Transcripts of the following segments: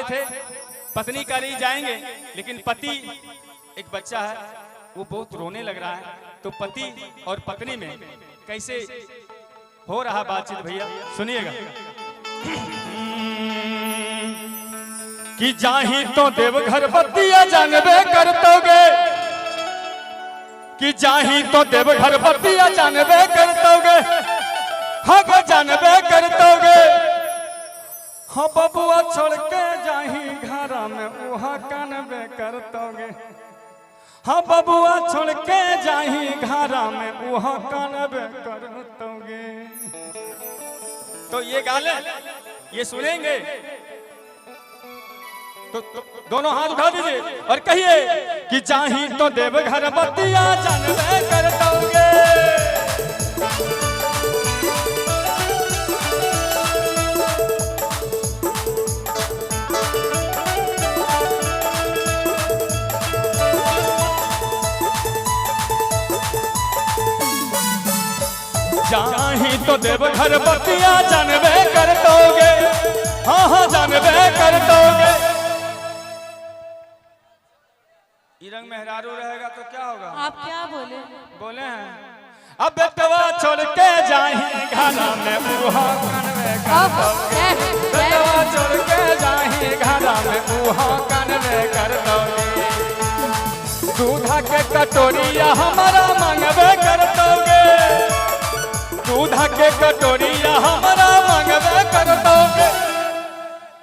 आगे थे, पत्नी का नहीं जाएंगे, लेकिन पति, एक बच्चा है वो बहुत रोने लग रहा है, तो पति और पत्नी में कैसे हो रहा बातचीत भैया सुनिएगा। कि जाही तो देवघर बतिया जानबे करतोगे, कि जाही तो देवघर बतिया जानबे करतोगे, हग जानबे करतोगे। हाँ बबुआ छोड़ के जाही घरा में उहा कानबे करतोगे, हाँ बबुआ छोड़ के जाही घरा में उहा कानबे करतोगे। तो ये गाले ये सुनेंगे तो दोनों हाथ उठा दीजिए और कहिए कि जाही तो देवघर बतिया जानबे करतोगे। जाही तो देवघर बतिया जानबे करतोगे, हाँ हाँ जानबे करतोगे। रंग मेहरारू रहेगा तो क्या होगा? आप क्या बोले? बोले हैं अब बेटवा छोड़ के जाही घरा में उहा कानवे करतोगे, बेटवा छोड़ के जाही घरा में उहा कानवे करतोगे। दूधा के कटोरिया हमारा मांगबे करतोगे, दूधा के कटोरिया हमारा मांगबे करतोगे,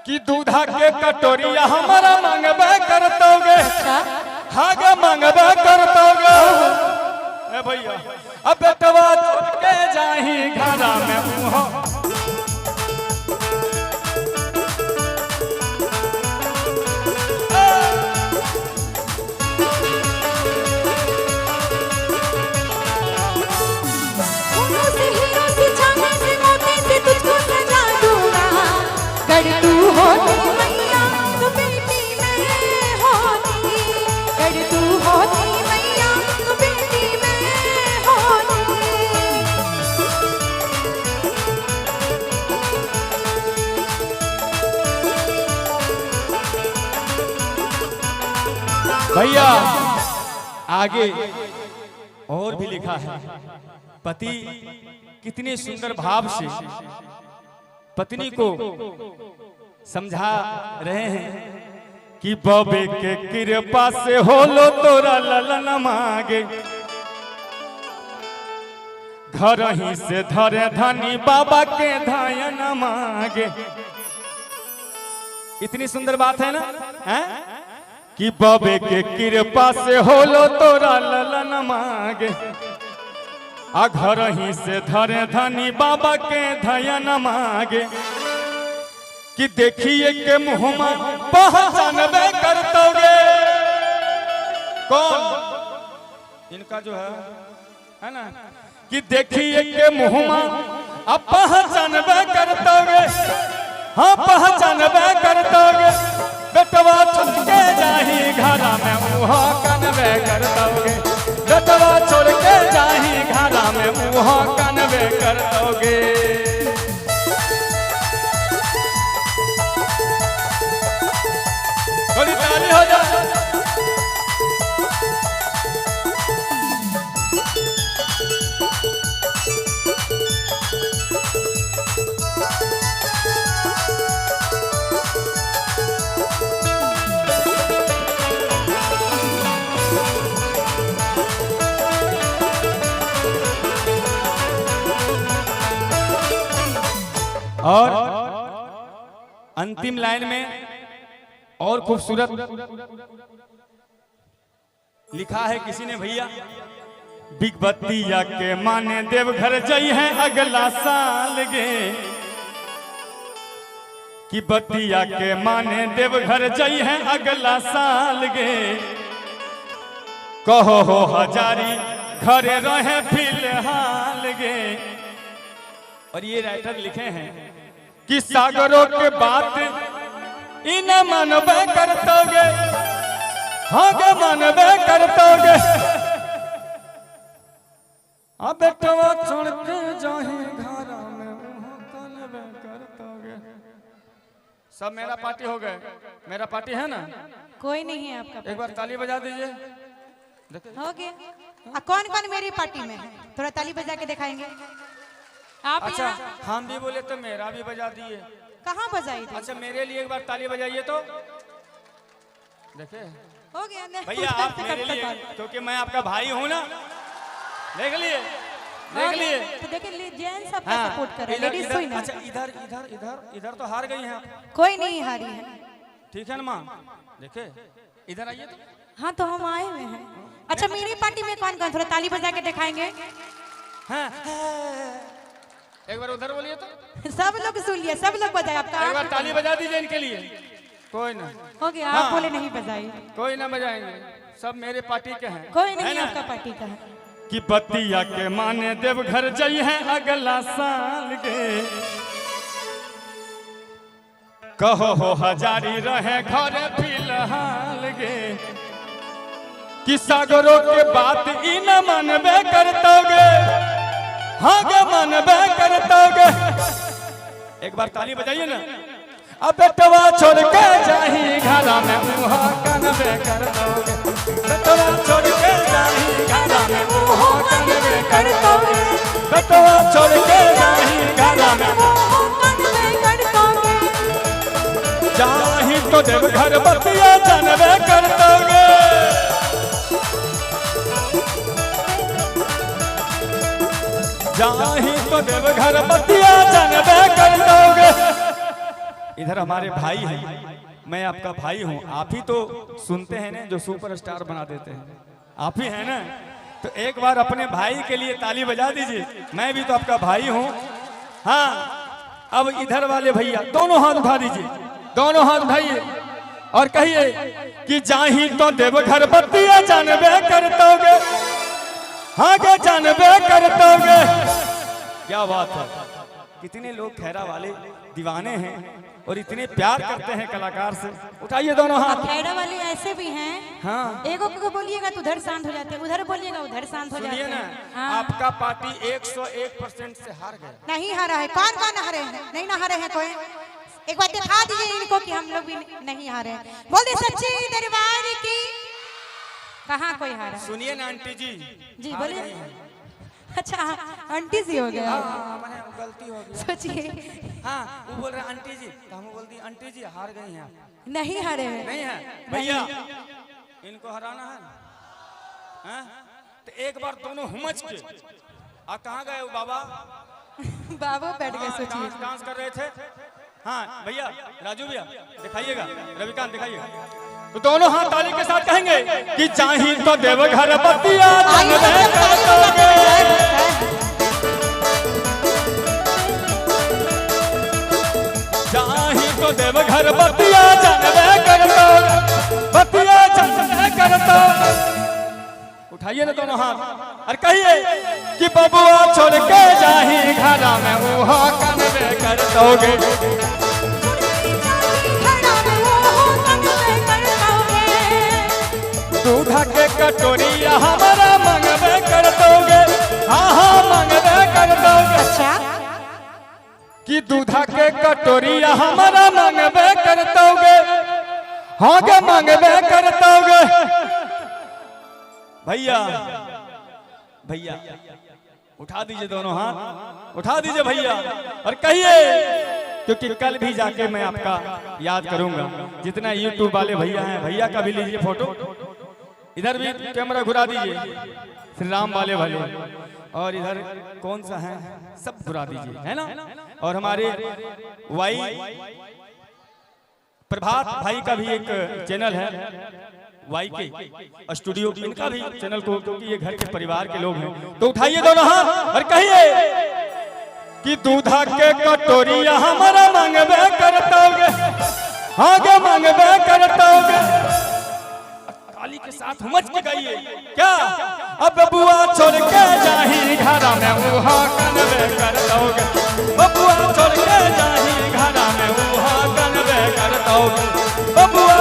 कि दूधा के कटोरिया हमारा मांगबे करतोगे, हागे मांगबे करतोगे। ए भैया अब बेटवा छोड़ के जाही घरा में उहो। से हीरो से चांदी से मोती से तुझको सजा दूंगा, कर तू होती मैया तो बेटी मैं होती, कर तू होती मैया तो बेटी मैं होती। भैया आगे और भी लिखा है, पति कितने सुंदर भाव से पत्नी को समझा रहे हैं कि बाबे के कृपा से होलो तोरा ललन मांगे, घर ही से धरे धनी बाबा के धायन मांगे। इतनी सुंदर बात है ना, है? कि बाबे के कृपा से होलो तोरा ललन मांगे, आ घर ही से धरे धनी बाबा के धयन मांगे, कि देखिए के मुँह पहचानबे करतोगे। कौन इनका जो है ना, कि देखिए के मुँह अब पहचानबे करतोगे, हाँ पहचानबे करतोगे। बेटवा छोड़ के जाही घरा में उहो कनबे करतोगे, बेटवा छोड़ के जाही घरा में उहो कनबे करतोगे। थोड़ी ताली हो जाए। और अंतिम लाइन में और खूबसूरत लिखा है किसी ने भैया, बिगबतिया के माने देवघर जई है अगला साल गे, कि बतिया के माने देवघर जई है अगला साल गे, कहो हो हजारी घरे रहे फिलहाल गे। और ये राइटर लिखे हैं कि सागरों के बात इन मनबे करतोगे, हाँ के मनबे करतोगे। अब बेटवा छोड़ के जाही घरा में उहो कनबे करतोगे। सब मेरा पार्टी हो गए। मेरा पार्टी है ना? कोई नहीं है आपका। एक बार ताली बजा दीजिए। हो गया। कौन कौन मेरी पार्टी में है? थोड़ा ताली बजा के दिखाएंगे आप। अच्छा हम भी बोले तो मेरा भी बजा दिए। कहाँ बजाई थी? अच्छा मेरे लिए एक बार ताली बजाइए तो देखे। हो गया भैया आप मेरे लिए, क्योंकि मैं आपका भाई हूँ ना। देख लिए, देख लिए। तो देखिए जेंट्स आपका सपोर्ट कर रहे हैं, लेडीज कोई ना। अच्छा इधर इधर इधर इधर तो हार गई हैं आप। कोई नहीं हारी है। ठीक है ना माँ? देखे इधर आइए तो। हाँ तो हम आए हुए हैं। अच्छा मेरी पार्टी में कौन कौन, थोड़ा ताली बजा के दिखाएंगे। हाँ एक बार उधर बोलिए तो। सब लोग सुन लिया, सब लोग बजाए आपका। एक बार ताली बजा दीजिए इनके लिए। कोई ना हो गया। आप बोले नहीं बजाई। कोई ना बजाएंगे, सब मेरे पार्टी के हैं। कोई नहीं आपका पार्टी का है। कि बतिया के माने देवघर जाई है अगला साल के, कहो हो हजारी रहे घर फिलहाल गे, कि सागरों के बात ई न मनबे करतोगे, हाँ गे मनबे करतोगे। एक बार ताली बजाइए ना। अब बेटवा छोड़ के जाही घरा में मुहा कनबे करतोगे, बेटवा छोड़ के जाही घरा में मुहा कनबे करतोगे, बेटवा छोड़ के जाही घरा में मुहा कनबे करतोगे, जाही तो देवघर बतिया जानबे करतोगे। जाही तो देवघर बतिया जानबे करतोगे। इधर हमारे भाई हैं, मैं आपका भाई हूं। आप ही तो सुनते हैं ना जो सुपरस्टार बना देते हैं, आप ही हैं ना। तो एक बार अपने भाई के लिए ताली बजा दीजिए। मैं भी तो आपका भाई हूं। हाँ अब इधर वाले भैया दोनों हाथ उठा दीजिए, दोनों हाथ उठाइए और कहिए कि जाही तो देवघर बतिया जानबे करतोगे, हाँ के जानबे करतोगे। क्या बात है, कितने लोग खैरा वाले दीवाने हैं और इतने प्यार करते हैं कलाकार से। उठाइए दोनों हाथ। खैरा वाले ऐसे भी हैं। हाँ एगो को बोलिएगा तो उधर शांत हो जाते हैं, उधर बोलिएगा उधर शांत हो जाते हैं। ना हाँ। आपका पार्टी 101% से हार गया। नहीं हारा है। कौन कौन हारे हैं? नहीं ना हारे हैं कोई। एक बार दिखा दीजिए इनको कि हम लोग भी नहीं हारे हैं। बोले सच्चे दरबार की। कहाँ कोई हारा? सुनिए ना आंटी जी। जी बोलिए। अच्छा आंटी जी हो गया, गलती हो गई। सोचिए। हाँ वो बोल रहे आंटी जी तो हम बोल दिए आंटी जी हार गई हैं आप। नहीं हारे हैं। नहीं है भैया, इनको हराना है हाँ? तो एक बार दोनों हुमच के। आ कहाँ गए वो बाबा? बाबा बैठ गए। सोचिए डांस कर रहे थे। हाँ भैया राजू भैया दिखाइएगा, रविकांत दिखाइएगा। तो दोनों हाथ ताली के साथ कहेंगे कि चाही तो देवघर बतिया जानबे करतोगे, चाही तो देवघर बतिया जानबे करतोगे, बतिया जानबे करतोगे। उठाइए ना दोनों हाथ और कहिए कि बबुआ छोड़ के जाही घरा में उहा कनबे करतोगे, दूधा के कटोरिया हमारा मंगबे करतोगे, हाँ हाँ मंगबे करतोगे। अच्छा कि दूधा के कटोरिया हमारा मंगबे करतोगे, हाँ के मंगबे करतोगे। भैया भैया उठा दीजिए दोनों हाथ, उठा दीजिए भैया और कहिए, क्योंकि कल भी जाके मैं आपका याद करूंगा। जितना यूट्यूब वाले भैया हैं, भैया का भी लीजिए फोटो, इधर भी कैमरा घुरा दीजिए श्री राम वाले भले, और इधर कौन सा है सब घुरा दीजिए, है ना। और हमारे वाई प्रभात भाई का भी एक चैनल है, वाई के स्टूडियो, इनका भी चैनल को, क्योंकि ये घर के परिवार के लोग हैं। तो उठाइए दोनों हाथ और कहिए कि दूधा के कटोरिया हमारा मंगबे करतोगे, हाँ गे मंगबे करतोगे। ताली के साथ मच के गाइए क्या। अब बबुआ छोड़ के जाही घरा में उहा कनबे करतोगे, बबुआ छोड़ के जाही घरा में उहा कनबे करतोगे, बबुआ